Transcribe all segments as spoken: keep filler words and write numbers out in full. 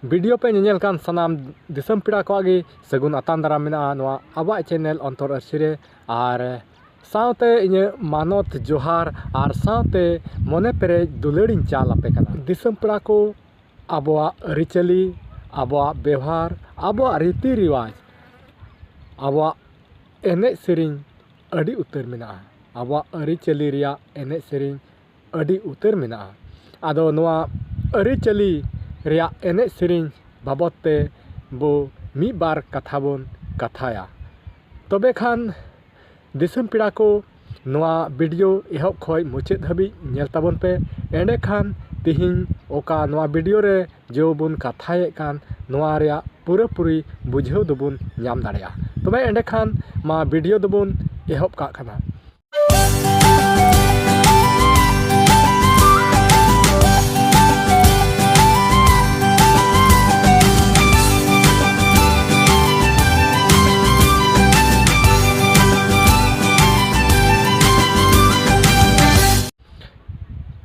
Video ᱯᱮ ᱧᱮᱧᱮᱞ ᱠᱟᱱ ᱥᱟᱱᱟᱢ ᱫᱤᱥᱚᱢ ᱯᱮᱲᱟ ᱠᱚᱣᱟᱜ ᱜᱮ ᱥᱟᱹᱜᱩᱱ ᱟᱛᱟᱝ ᱫᱟᱨᱟᱢ ᱢᱮᱱᱟᱜᱼᱟ ᱱᱚᱣᱟ ᱟᱵᱚᱣᱟᱜ ᱪᱮᱱᱮᱞ ᱚᱱᱛᱚᱨ ᱟᱹᱨᱥᱤ ᱨᱮ᱾ ᱟᱨ ᱥᱟᱶᱛᱮ ᱤᱧᱟᱹᱜ ᱢᱟᱱᱚᱛ ᱡᱚᱦᱟᱨ ᱟᱨ ᱥᱟᱶᱛᱮ ᱢᱚᱱᱮ ᱯᱮᱨᱮᱡ ᱫᱩᱞᱟᱹᱲᱤᱧ ᱪᱟᱞ ᱟᱯᱮ ᱠᱟᱱᱟ᱾ ᱫᱤᱥᱚᱢ ᱯᱮᱲᱟ ᱠᱚ, ᱟᱵᱚᱣᱟᱜ ᱟᱹᱨᱤᱪᱟᱹᱞᱤ, ᱟᱵᱚᱣᱟᱜ ᱵᱮᱣᱦᱟᱨ, ᱟᱵᱚᱣᱟᱜ ᱨᱤᱛᱤ ᱨᱮᱣᱟᱡᱽ, ᱟᱵᱚᱣᱟᱜ ᱮᱱᱮᱡ ᱥᱮᱨᱮᱧ ᱟᱹᱰᱤ ᱩᱛᱟᱹᱨ ᱢᱮᱱᱟᱜᱼᱟ᱾ ᱟᱵᱚᱣᱟᱜ ᱟᱹᱨᱤᱪᱟᱹᱞᱤ ᱨᱮᱭᱟᱜ ᱮᱱᱮᱡ ᱥᱮᱨᱮᱧ ᱟᱹᱰᱤ ᱩᱛᱟᱹᱨ ᱢᱮᱱᱟᱜᱼᱟ᱾ ᱟᱫᱚ ᱱᱚᱣᱟ ᱟᱹᱨᱤᱪᱟᱹᱞᱤ ᱨᱮᱭᱟᱜ ᱮᱱᱮᱡ ᱥᱮᱨᱮᱧ ᱵᱟᱵᱚᱫ ᱛᱮ ᱵᱚ ᱢᱤᱫ ᱵᱟᱨ ᱠᱟᱛᱷᱟ ᱵᱚᱱ ᱠᱟᱛᱷᱟᱭᱟ᱾ ᱛᱚᱵᱮ ᱠᱷᱟᱱ ᱫᱤᱥᱚᱢ ᱯᱮᱲᱟ ᱠᱚ, ᱱᱚᱣᱟ ᱵᱷᱤᱰᱤᱭᱳ ᱮᱦᱚᱵ ᱠᱷᱚᱱ ᱢᱩᱪᱟᱹᱫ ᱦᱟᱹᱵᱤᱡ ᱧᱮᱞ ᱛᱟᱵᱚᱱ ᱯᱮ᱾ ᱮᱸᱰᱮᱠᱷᱟᱱ ᱛᱤᱦᱤᱧ ᱚᱠᱟ ᱱᱚᱣᱟ ᱵᱷᱤᱰᱤᱭᱳ ᱨᱮ ᱡᱮ ᱵᱚᱱ ᱠᱟᱛᱷᱟᱭᱮᱫ ᱠᱟᱱ, ᱱᱚᱣᱟ ᱨᱮᱭᱟᱜ ᱯᱩᱨᱟᱹᱯᱩᱨᱤ ᱵᱩᱡᱷᱟᱹᱣ ᱫᱚᱵᱚᱱ ᱧᱟᱢ ᱫᱟᱲᱮᱭᱟᱜᱼᱟ᱾ ᱛᱚᱵᱮ ᱮᱸᱰᱮᱠᱷᱟᱱ ᱢᱟ ᱵᱷᱤᱰᱤᱭᱳ ᱫᱚᱵᱚᱱ ᱮᱦᱚᱵ ᱠᱟᱜ ᱠᱟᱱᱟ᱾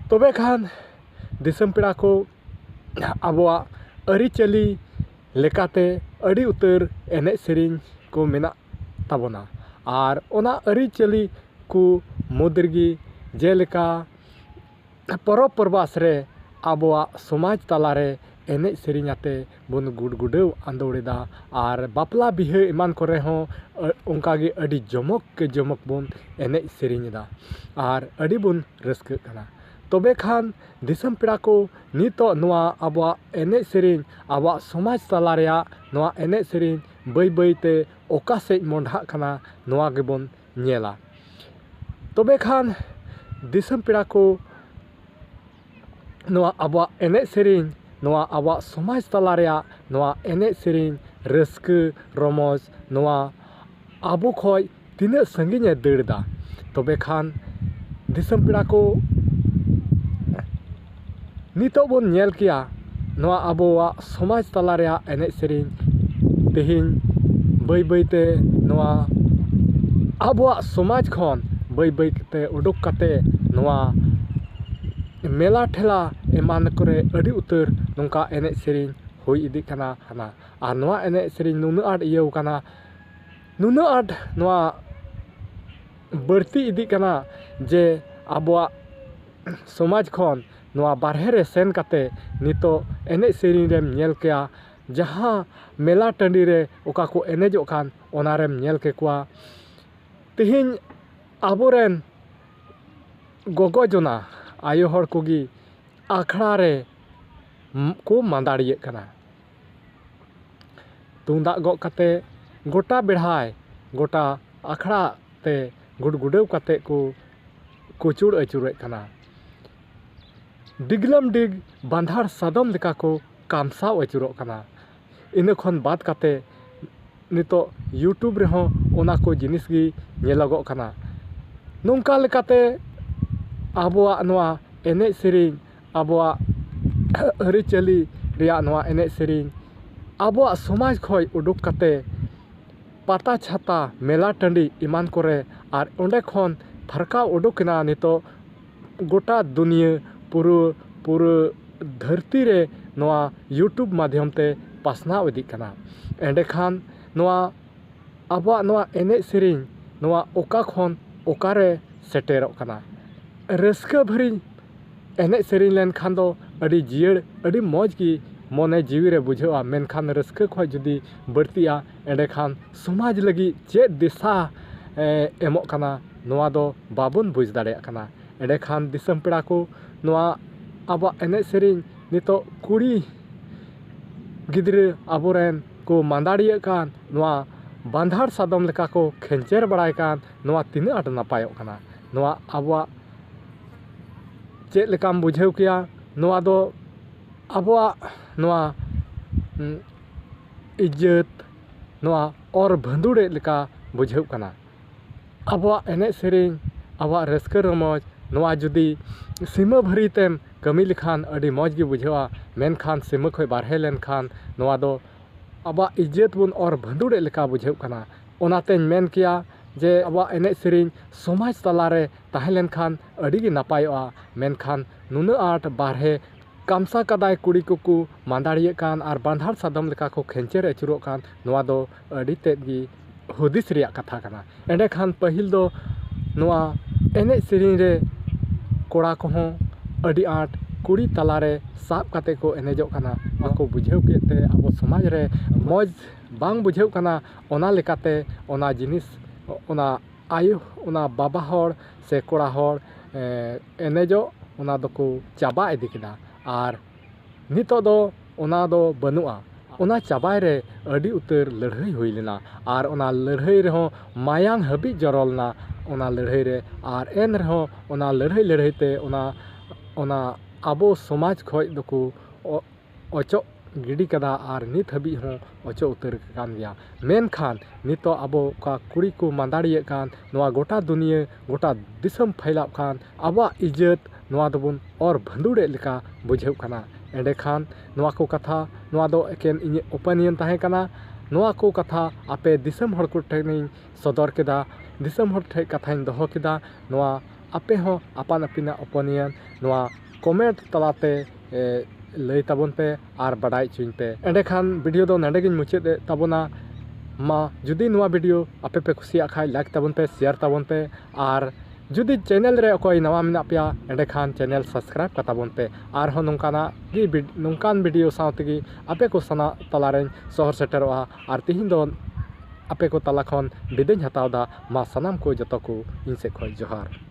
ᱛᱚᱵᱮ ᱠᱷᱟᱱ ᱫᱤᱥᱚᱢ ᱯᱮᱲᱟ ᱠᱚ, ᱟᱵᱚᱣᱟᱜ ᱟᱹᱨᱤᱪᱟᱹᱞᱤ ᱞᱮᱠᱟᱛᱮ ᱟᱹᱰᱤ ᱩᱛᱟᱹᱨ ᱮᱱᱮᱡ ᱥᱮᱨᱮᱧ ᱠᱚ ᱢᱮᱱᱟᱜ ᱛᱟᱵᱚᱱᱟ᱾ ᱟᱨ ᱚᱱᱟ ᱟᱹᱨᱤᱪᱟᱹᱞᱤ ᱠᱚ ᱢᱩᱫᱽ ᱨᱮᱜᱮ ᱡᱮᱞᱮᱠᱟ ᱯᱚᱨᱚᱵᱽ ᱯᱚᱨᱵᱟᱥ ᱨᱮ ᱟᱵᱚᱣᱟᱜ ᱥᱚᱢᱟᱡᱽ ᱛᱟᱞᱟᱨᱮ ᱮᱱᱮᱡ ᱥᱮᱨᱮᱧ ᱟᱛᱮ ᱵᱚᱱ ᱜᱩᱰᱜᱩᱰᱟᱹᱣ ᱟᱸᱫᱳᱲ ᱮᱫᱟ᱾ ᱟᱨ ᱵᱟᱯᱞᱟ ᱵᱤᱦᱟᱹ ᱮᱢᱟᱱ ᱠᱚᱨᱮ ᱦᱚᱸ, ᱟᱹ, ᱚᱱᱠᱟᱜᱮ ᱟᱹᱰᱤ ᱡᱚᱢᱚᱠ ᱠᱮ ᱡᱚᱢᱚᱠ ᱵᱚᱱ ᱮᱱᱮᱡ ᱥᱮᱨᱮᱧ ᱮᱫᱟ ᱟᱨ ᱟᱹᱰᱤ ᱵᱚᱱ ᱨᱟᱹᱥᱠᱟᱹᱜ ᱠᱟᱱᱟ᱾ ᱛᱚᱵᱮ ᱠᱷᱟᱱ ᱫᱤᱥᱚᱢ ᱯᱮᱲᱟ ᱠᱚ, ᱱᱤᱛᱚᱜ ᱱᱚᱣᱟ ᱟᱵᱚᱣᱟᱜ ᱮᱱᱮᱡ ᱥᱮᱨᱮᱧ, ᱟᱵᱚᱣᱟᱜ ᱥᱚᱢᱟᱡᱽ ᱛᱟᱞᱟ ᱨᱮᱭᱟᱜ ᱱᱚᱣᱟ ᱮᱱᱮᱡ ᱥᱮᱨᱮᱧ ᱵᱟᱹᱭ ᱵᱟᱹᱭ ᱛᱮ ᱚᱠᱟ ᱥᱮᱫ ᱢᱚᱸᱰᱷᱟᱜ ᱠᱟᱱᱟ, ᱱᱚᱣᱟ ᱜᱮᱵᱚᱱ ᱧᱮᱞᱟ᱾ ᱛᱚᱵᱮ ᱠᱷᱟᱱ ᱫᱤᱥᱚᱢ ᱯᱮᱲᱟ ᱠᱚ, ᱱᱚᱣᱟ ᱟᱵᱚᱣᱟᱜ ᱮᱱᱮᱡ ᱥᱮᱨᱮᱧ, ᱱᱚᱣᱟ ᱟᱵᱚᱣᱟᱜ ᱥᱚᱢᱟᱡᱽ ᱛᱟᱞᱟ ᱨᱮᱭᱟᱜ ᱱᱚᱣᱟ ᱮᱱᱮᱡ ᱥᱮᱨᱮᱧ, ᱨᱟᱹᱥᱠᱟᱹ ᱨᱚᱢᱚᱡᱽ, ᱱᱚᱣᱟ ᱟᱵᱚ ᱠᱷᱚᱱ ᱛᱤᱱᱟᱹᱜ ᱥᱟᱺᱜᱤᱧ ᱮ ᱫᱟᱹᱲ ᱮᱫᱟ᱾ ᱛᱚᱵᱮ ᱠᱷᱟᱱ ᱫᱤᱥᱚᱢ ᱯᱮᱲᱟ ᱠᱚ, ᱱᱤᱛᱚᱜ ᱵᱚᱱ ᱧᱮᱞ ᱠᱮᱭᱟ ᱱᱚᱣᱟ ᱟᱵᱚᱣᱟᱜ ᱥᱚᱢᱟᱡᱽ ᱛᱟᱞᱟ ᱨᱮᱭᱟᱜ ᱮᱱᱮᱡ ᱥᱮᱨᱮᱧ ᱛᱮᱦᱮᱧ ᱵᱟᱹᱭ ᱵᱟᱹᱭ ᱛᱮ ᱱᱚᱣᱟ ᱟᱵᱚᱣᱟᱜ ᱥᱚᱢᱟᱡᱽ ᱠᱷᱚᱱ ᱵᱟᱹᱭ ᱵᱟᱹᱭ ᱛᱮ ᱩᱰᱩᱠ ᱠᱟᱛᱮ ᱱᱚᱣᱟ ᱢᱮᱞᱟ ᱴᱷᱮᱞᱟ ᱮᱢᱟᱱ ᱠᱚᱨᱮ ᱟᱹᱰᱤ ᱩᱛᱟᱹᱨ ᱱᱚᱝᱠᱟ ᱮᱱᱮᱡ ᱥᱮᱨᱮᱧ ᱦᱩᱭ ᱤᱫᱤᱜ ᱠᱟᱱᱟ᱾ ᱟᱨ ᱱᱚᱣᱟ ᱮᱱᱮᱡ ᱥᱮᱨᱮᱧ ᱱᱩᱱᱟᱹᱜ ᱟᱸᱴ ᱤᱭᱟᱹᱣ ᱠᱟᱱᱟ, ᱱᱩᱱᱟᱹᱜ ᱟᱸᱴ ᱱᱚᱣᱟ ᱵᱟᱹᱲᱛᱤ ᱤᱫᱤᱜ ᱠᱟᱱᱟ ᱡᱮ ᱟᱵᱚᱣᱟᱜ ᱥᱚᱢᱟᱡᱽ ᱠᱷᱚᱱ ᱱᱚᱣᱟ ᱵᱟᱨᱦᱮ ᱨᱮ ᱥᱮᱱ ᱠᱟᱛᱮ ᱱᱤᱛᱚᱜ ᱮᱱᱮᱡ ᱥᱮᱨᱮᱧ ᱨᱮᱢ ᱧᱮᱞ ᱠᱮᱭᱟ, ᱡᱟᱦᱟᱸ ᱢᱮᱞᱟ ᱴᱟᱺᱰᱤ ᱨᱮ ᱚᱠᱟ ᱠᱚ ᱮᱱᱮᱡᱚᱜ ᱠᱟᱱ ᱚᱱᱟ ᱨᱮᱢ ᱧᱮᱞ ᱠᱮᱠᱚᱣᱟ᱾ ᱛᱮᱦᱮᱧ ᱟᱵᱚᱨᱮᱱ ᱜᱚᱜᱚ ᱡᱚᱱᱟ ᱟᱭᱳ ᱦᱚᱲ ᱠᱚᱜᱮ ᱟᱠᱷᱲᱟ ᱨᱮ ᱠᱚ ᱢᱟᱸᱫᱟᱲᱤᱭᱟᱹᱜ ᱠᱟᱱᱟ᱾ ᱛᱩᱢᱫᱟᱜ ᱜᱚᱜ ᱠᱟᱛᱮ ᱜᱚᱴᱟ ᱵᱮᱲᱦᱟᱭ, ᱜᱚᱴᱟ ᱟᱠᱷᱲᱟ ᱛᱮ ᱜᱩᱰᱜᱩᱰᱟᱹᱣ ᱠᱟᱛᱮ ᱠᱚ ᱠᱩᱪᱩᱲ ᱟᱹᱪᱩᱨᱮᱫ ᱠᱟᱱᱟ᱾ ᱰᱤᱜᱽᱞᱟᱹᱢ ᱰᱤᱜᱽ ᱵᱟᱸᱫᱷᱟᱲ ᱥᱟᱫᱚᱢ ᱞᱮᱠᱟ ᱠᱚ ᱠᱟᱢᱥᱟᱣ ᱟᱹᱪᱩᱨᱚᱜ ᱠᱟᱱᱟ᱾ ᱤᱱᱟᱹ ᱠᱷᱚᱱ ᱵᱟᱫ ᱠᱟᱛᱮ ᱱᱤᱛᱚᱜ YouTube ᱨᱮᱦᱚᱸ ᱚᱱᱟ ᱠᱚ ᱡᱤᱱᱤᱥ ᱜᱮ ᱧᱮᱞᱚᱜᱚᱜ ᱠᱟᱱᱟ᱾ ᱱᱚᱝᱠᱟ ᱞᱮᱠᱟᱛᱮ ᱟᱵᱚᱣᱟᱜ ᱱᱚᱣᱟ ᱮᱱᱮᱡ ᱥᱮᱨᱮᱧ, ᱟᱵᱚᱣᱟᱜ ᱟᱹᱨᱤᱪᱟᱹᱞᱤ ᱨᱮᱭᱟᱜ ᱱᱚᱣᱟ ᱮᱱᱮᱡ ᱥᱮᱨᱮᱧ ᱟᱵᱚᱣᱟᱜ ᱥᱚᱢᱟᱡᱽ ᱠᱷᱚᱱ ᱩᱰᱩᱠ ᱠᱟᱛᱮ ᱯᱟᱛᱟ ᱪᱷᱟᱛᱟ, ᱢᱮᱞᱟ ᱴᱟᱺᱰᱤ ᱮᱢᱟᱱ ᱠᱚᱨᱮ, ᱟᱨ ᱚᱸᱰᱮ ᱠᱷᱚᱱ ᱯᱷᱟᱨᱠᱟᱣ ᱩᱰᱩᱠ ᱮᱱᱟ ᱱᱤᱛᱚᱜ ᱜᱚᱴᱟ ᱫᱩᱱᱤᱭᱟᱹ, ᱯᱩᱨᱟᱹ, ᱯᱩᱨᱟᱹ ᱫᱷᱟᱹᱨᱛᱤ ᱨᱮ ᱱᱚᱣᱟ YouTube ᱢᱟᱫᱽᱫᱷᱚᱢ ᱛᱮ ᱯᱟᱥᱱᱟᱣ ᱤᱫᱤᱜ ᱠᱟᱱᱟ᱾ ᱮᱸᱰᱮᱠᱷᱟᱱ ᱱᱚᱣᱟ ᱟᱵᱚᱣᱟᱜ ᱱᱚᱣᱟ ᱮᱱᱮᱡ ᱥᱮᱨᱮᱧ ᱱᱚᱣᱟ ᱚᱠᱟ ᱠᱷᱚᱱ ᱚᱠᱟᱨᱮ ᱥᱮᱴᱮᱨᱚᱜ ᱠᱟᱱᱟ᱾ ᱨᱟᱹᱥᱠᱟᱹ ᱵᱷᱟᱹᱨᱤ ᱮᱱᱮᱡ ᱥᱮᱨᱮᱧ ᱞᱮᱱᱠᱷᱟᱱ ᱫᱚ ᱟᱹᱰᱤ ᱡᱤᱭᱟᱹᱲ, ᱟᱹᱰᱤ ᱢᱚᱡᱽ ᱜᱮ ᱢᱚᱱᱮ ᱡᱤᱣᱤ ᱨᱮ ᱵᱩᱡᱷᱟᱹᱜᱼᱟ, ᱢᱮᱱᱠᱷᱟᱱ ᱨᱟᱹᱥᱠᱟᱹ ᱠᱷᱚᱱ ᱡᱩᱫᱤ ᱵᱟᱹᱲᱛᱤᱜᱼᱟ, ᱮᱸᱰᱮᱠᱷᱟᱱ ᱥᱚᱢᱟᱡᱽ ᱞᱟᱹᱜᱤᱫ ᱪᱮᱫ ᱫᱤᱥᱟ, ᱮ, ᱮᱢᱚᱜ ᱠᱟᱱᱟ, ᱱᱚᱣᱟ ᱫᱚ ᱵᱟᱵᱚᱱ ᱵᱩᱡᱽ ᱫᱟᱲᱮᱭᱟᱜ ᱠᱟᱱᱟ᱾ ᱮᱸᱰᱮᱠᱷᱟᱱ ᱫᱤᱥᱚᱢ ᱯᱮᱲᱟ ᱠᱚ, ᱱᱚᱣᱟ ᱟᱵᱚᱣᱟᱜ ᱮᱱᱮᱡ ᱥᱮᱨᱮᱧ ᱱᱤᱛᱚᱜ ᱠᱩᱲᱤ ᱜᱤᱫᱽᱨᱟᱹ ᱟᱵᱚᱨᱮᱱ ᱠᱚ ᱢᱟᱸᱫᱟᱲᱤᱭᱟᱹᱜ ᱠᱟᱱ, ᱱᱚᱣᱟ ᱵᱟᱸᱫᱷᱟᱲ ᱥᱟᱫᱚᱢ ᱞᱮᱠᱟ ᱠᱚ ᱠᱷᱮᱧᱪᱮᱨ ᱵᱟᱲᱟᱭ ᱠᱟᱱ, ᱱᱚᱣᱟ ᱛᱤᱱᱟᱹᱜ ᱟᱸᱴ ᱱᱟᱯᱟᱭᱚᱜ ᱠᱟᱱᱟ? ᱱᱚᱣᱟ ᱟᱵᱚᱣᱟᱜ ᱪᱮᱫ ᱞᱮᱠᱟᱢ ᱵᱩᱡᱷᱟᱹᱣ ᱠᱮᱭᱟ? ᱱᱚᱣᱟ ᱫᱚ ᱟᱵᱚᱣᱟᱜ ᱱᱚᱣᱟ, ᱩᱸ, ᱤᱡᱽᱡᱟᱹᱛ, ᱱᱚᱣᱟ ᱚᱨ ᱵᱷᱟᱺᱫᱩᱲᱮᱫ ᱞᱮᱠᱟ ᱵᱩᱡᱷᱟᱹᱜ ᱠᱟᱱᱟ᱾ ᱟᱵᱚᱣᱟᱜ ᱮᱱᱮᱡ ᱥᱮᱨᱮᱧ, ᱟᱵᱚᱣᱟᱜ ᱨᱟᱹᱥᱠᱟᱹ ᱨᱚᱢᱚᱡᱽ, ᱱᱚᱣᱟ ᱡᱩᱫᱤ ᱥᱤᱢᱟᱹ ᱵᱷᱟᱹᱨᱤ ᱛᱮᱢ ᱠᱟᱹᱢᱤ ᱞᱮᱠᱷᱟᱱ ᱟᱹᱰᱤ ᱢᱚᱡᱽ ᱜᱮ ᱵᱩᱡᱷᱟᱹᱜᱼᱟ, ᱢᱮᱱᱠᱷᱟᱱ ᱥᱤᱢᱟᱹ ᱠᱷᱚᱱ ᱵᱟᱨᱦᱮ ᱞᱮᱱᱠᱷᱟᱱ ᱱᱚᱣᱟ ᱫᱚ ᱟᱵᱚᱣᱟᱜ ᱤᱡᱽᱡᱟᱹᱛ ᱵᱚᱱ ᱚᱨ ᱵᱷᱟᱺᱫᱩᱲᱮᱫ ᱞᱮᱠᱟ ᱵᱩᱡᱷᱟᱹᱜ ᱠᱟᱱᱟ᱾ ᱚᱱᱟᱛᱮᱧ ᱢᱮᱱ ᱠᱮᱭᱟ ᱡᱮ ᱟᱵᱚᱣᱟᱜ ᱮᱱᱮᱡ ᱥᱮᱨᱮᱧ ᱥᱚᱢᱟᱡᱽ ᱛᱟᱞᱟᱨᱮ ᱛᱟᱦᱮᱸ ᱞᱮᱱᱠᱷᱟᱱ ᱟᱹᱰᱤ ᱜᱮ ᱱᱟᱯᱟᱭᱚᱜᱼᱟ, ᱢᱮᱱᱠᱷᱟᱱ ᱱᱩᱱᱟᱹᱜ ᱟᱸᱴ ᱵᱟᱨᱦᱮ ᱠᱟᱢᱥᱟ ᱠᱟᱫᱟᱭ ᱠᱩᱲᱤ ᱠᱚᱠᱚ ᱢᱟᱸᱫᱟᱲᱤᱭᱟᱹᱜ ᱠᱟᱱ ᱟᱨ ᱵᱟᱸᱫᱷᱟᱲ ᱥᱟᱫᱚᱢ ᱞᱮᱠᱟ ᱠᱚ ᱠᱷᱮᱧᱪᱮᱨ ᱟᱹᱪᱩᱨᱚᱜ ᱠᱟᱱ, ᱱᱚᱣᱟ ᱫᱚ ᱟᱹᱰᱤ ᱛᱮᱫ ᱜᱮ ᱦᱩᱫᱤᱥ ᱨᱮᱭᱟᱜ ᱠᱟᱛᱷᱟ ᱠᱟᱱᱟ᱾ ᱮᱸᱰᱮᱠᱷᱟᱱ ᱯᱟᱹᱦᱤᱞ ᱫᱚ ᱱᱚᱣᱟ ᱮᱱᱮᱡ ᱥᱮᱨᱮᱧ ᱨᱮ ᱠᱚᱲᱟ ᱠᱚᱦᱚᱸ ᱟᱹᱰᱤ ᱟᱸᱴ ᱠᱩᱲᱤ ᱛᱟᱞᱟᱨᱮ ᱥᱟᱵ ᱠᱟᱛᱮ ᱠᱚ ᱮᱱᱮᱡᱚᱜ ᱠᱟᱱᱟ᱾ ᱱᱚᱣᱟ ᱠᱚ ᱵᱩᱡᱷᱟᱹᱣ ᱠᱮᱫ ᱛᱮ ᱟᱵᱚ ᱥᱚᱢᱟᱡᱽ ᱨᱮ ᱢᱚᱡᱽ ᱵᱟᱝ ᱵᱩᱡᱷᱟᱹᱜ ᱠᱟᱱᱟ᱾ ᱚᱱᱟ ᱞᱮᱠᱟᱛᱮ ᱚᱱᱟ ᱡᱤᱱᱤᱥ, ᱚᱱᱟ ᱟᱭᱳ, ᱚᱱᱟ ᱵᱟᱵᱟ ᱦᱚᱲ ᱥᱮ ᱠᱚᱲᱟ ᱦᱚᱲ, ᱮ, ᱮᱱᱮᱡᱚᱜ, ᱚᱱᱟ ᱫᱚᱠᱚ ᱪᱟᱵᱟ ᱤᱫᱤ ᱠᱮᱫᱟ᱾ ᱟᱨ ᱱᱤᱛᱚᱜ ᱫᱚ ᱚᱱᱟ ᱫᱚ ᱵᱟᱹᱱᱩᱜᱼᱟ᱾ ᱚᱱᱟ ᱪᱟᱵᱟᱭ ᱨᱮ ᱟᱹᱰᱤ ᱩᱛᱟᱹᱨ ᱞᱟᱹᱲᱦᱟᱹᱭ ᱦᱩᱭ ᱞᱮᱱᱟ, ᱟᱨ ᱚᱱᱟ ᱞᱟᱹᱲᱦᱟᱹᱭ ᱨᱮᱦᱚᱸ ᱢᱟᱭᱟᱝ ᱦᱟᱹᱵᱤᱡ ᱡᱚᱨᱚ ᱞᱮᱱᱟ ᱚᱱᱟ ᱞᱟᱹᱲᱦᱟᱹᱭ ᱨᱮ᱾ ᱟᱨ ᱮᱱ ᱨᱮᱦᱚᱸ ᱚᱱᱟ ᱞᱟᱹᱲᱦᱟᱹᱭ ᱞᱟᱹᱲᱦᱟᱹᱭ ᱛᱮ ᱚᱱᱟ, ᱚᱱᱟ ᱟᱵᱚ ᱥᱚᱢᱟᱡᱽ ᱠᱷᱚᱡ ᱫᱚᱠᱚ ᱚ-, ᱚᱪᱚᱜ ᱜᱤᱰᱤ ᱠᱟᱫᱟ, ᱟᱨ ᱱᱤᱛ ᱦᱟᱹᱵᱤᱡ ᱦᱚᱸ ᱚᱪᱚᱜ ᱩᱛᱟᱹᱨ ᱟᱠᱟᱱ ᱜᱮᱭᱟ᱾ ᱢᱮᱱᱠᱷᱟᱱ ᱱᱤᱛᱚᱜ ᱟᱵᱚ ᱚᱠᱟ ᱠᱩᱲᱤ ᱠᱚ ᱢᱟᱸᱫᱟᱲᱤᱭᱟᱹᱜ ᱠᱟᱱ, ᱱᱚᱣᱟ ᱜᱚᱴᱟ ᱫᱩᱱᱤᱭᱟᱹ, ᱜᱚᱴᱟ ᱫᱤᱥᱚᱢ ᱯᱷᱟᱭᱞᱟᱜ ᱠᱟᱱ, ᱟᱵᱚᱣᱟᱜ ᱤᱡᱽᱡᱚᱛ ᱱᱚᱣᱟ ᱫᱚᱵᱚᱱ ᱚᱨ ᱵᱷᱟᱺᱫᱩᱲᱮᱫ ᱞᱮᱠᱟ ᱵᱩᱡᱷᱟᱹᱜ ᱠᱟᱱᱟ᱾ ᱮᱸᱰᱮᱠᱷᱟᱱ ᱱᱚᱣᱟ ᱠᱚ ᱠᱟᱛᱷᱟ, ᱱᱚᱣᱟ ᱫᱚ ᱮᱠᱮᱱ ᱤᱧᱟᱹᱜ opinion ᱛᱟᱦᱮᱸ ᱠᱟᱱᱟ᱾ ᱱᱚᱣᱟ ᱠᱚ ᱠᱟᱛᱷᱟ ᱟᱯᱮ ᱫᱤᱥᱚᱢ ᱦᱚᱲ ᱠᱚ ᱴᱷᱮᱱᱤᱧ ᱥᱚᱫᱚᱨ ᱠᱮᱫᱟ, ᱫᱤᱥᱚᱢ ᱦᱚᱲ ᱴᱷᱮᱱ ᱠᱟᱛᱷᱟᱧ ᱫᱚᱦᱚ ᱠᱮᱫᱟ᱾ ᱱᱚᱣᱟ ᱟᱯᱮ ᱦᱚᱸ ᱟᱯᱟᱱ ᱟᱹᱯᱤᱱᱟᱜ opinion ᱱᱚᱣᱟ comment ᱛᱟᱞᱟᱛᱮ, ᱮ, ᱞᱟᱹᱭ ᱛᱟᱵᱚᱱ ᱯᱮ ᱟᱨ ᱵᱟᱰᱟᱭ ᱦᱚᱪᱚᱧ ᱯᱮ᱾ ᱮᱸᱰᱮᱠᱷᱟᱱ video ᱫᱚ ᱱᱚᱸᱰᱮ ᱜᱤᱧ ᱢᱩᱪᱟᱹᱫ ᱮᱫ ᱛᱟᱵᱚᱱᱟ᱾ ᱢᱟ, ᱡᱩᱫᱤ ᱱᱚᱣᱟ video ᱟᱯᱮ ᱯᱮ ᱠᱩᱥᱤᱭᱟᱜ ᱠᱷᱟᱡ, like ᱛᱟᱵᱚᱱ ᱯᱮ, share ᱛᱟᱵᱚᱱ ᱯᱮ, ᱟᱨ ᱡᱩᱫᱤ channel ᱨᱮ ᱚᱠᱚᱭ ᱱᱟᱣᱟ ᱢᱮᱱᱟᱜ ᱯᱮᱭᱟ, ᱮᱸᱰᱮᱠᱷᱟᱱ channel subscribe ᱠᱟᱛᱟᱵᱚᱱ ᱯᱮ᱾ ᱟᱨᱦᱚᱸ ᱱᱚᱝᱠᱟᱱᱟᱜ ᱜᱮ vid-, ᱱᱚᱝᱠᱟᱱ video ᱥᱟᱶ ᱛᱮᱜᱮ ᱟᱯᱮ ᱠᱚ ᱥᱟᱱᱟ ᱛᱟᱞᱟᱨᱮᱧ ᱥᱚᱦᱚᱨ ᱥᱮᱴᱮᱨᱚᱜᱼᱟ᱾ ᱟᱨ ᱛᱤᱦᱤᱧ ᱫᱚ ᱟᱯᱮ ᱠᱚ ᱛᱟᱞᱟ ᱠᱷᱚᱱ ᱵᱤᱫᱟᱹᱧ ᱦᱟᱛᱟᱣ ᱮᱫᱟ᱾ ᱢᱟ, ᱥᱟᱱᱟᱢ ᱠᱚ ᱡᱚᱛᱚ ᱠᱚ ᱤᱧ ᱥᱮᱫ ᱠᱷᱚᱱ ᱡᱚᱦᱟᱨ᱾